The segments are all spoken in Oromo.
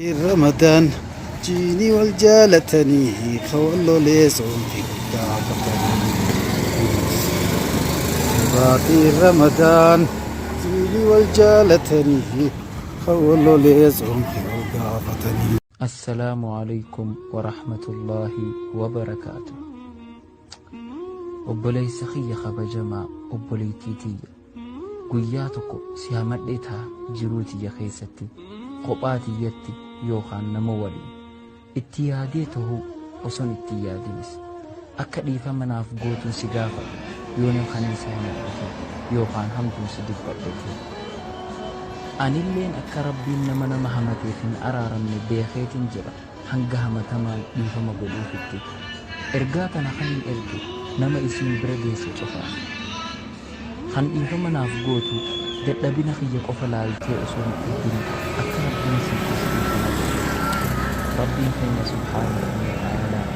Ramadaan jiini wal jaalatanii ka wal lolee soomti wal gaafatanii. Baatiin Ramadaan jiini wal jaalatanii ka wal lolee soomti wal gaafatanii. Assalaamu Aleykum Warahmatullaahi Wabarakaatuh. Obboleessa kiyya kabajamaa, obboleettii tiyya. Guyyaa tokko si hamadhee taha jiruu tiyya keessatti, kophaa tiyyatti yookaan nama waliin. Itti yaadee tahuu oson itti hin yaadinis. Akka dhiifama naaf gootun si gaafadha yoonin kanin si hamadhe tahe yookaan hamtuun si dubbadhe tahe. Anilleen akka Rabbiin nama nama hamateef hin araaramne beekeetin jira hanga hamatamaan dhiifama godhuufitti. Ergaa tana kanin erge nama isiin bira geesse cufaafi. Kan dhiifama naaf gootu dadhabina kiyya qofa laaltee osoo hin eegin akka Rabbiin siifis dhiifama godhu. Rabbiin keenya subhaanahu wa ta'aalaa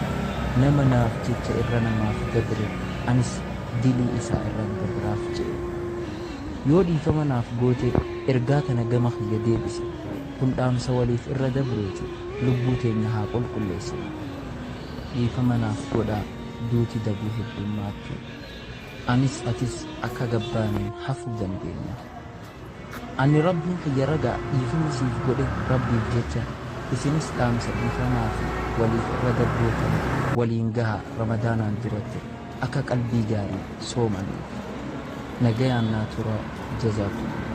nama naaf jecha irra namaaf dabre anis dilii isaa irran dabraaf je'e. Yoo dhiifama naaf goote ergaa tana gama kiyya deebisi. Kun dhaamsa waliif irra dabruuti lubbuu teenya haa qulqulleessinu. Dhiifama naaf godhaa duuti daguu heddummaattu. Anis atis akka gabbaaneen hafuu dandeenya. Ani Rabbiin kiyya ragaa dhiifama siif godhe Rabbiif jecha isinis dhaamsa dhiifamaa fi waliif irra dabruu kana waliin gahaa Ramadaanaan duratti akka qalbii gaariin soomannuuf. Nagayaan naa turaa Jazaakumullah.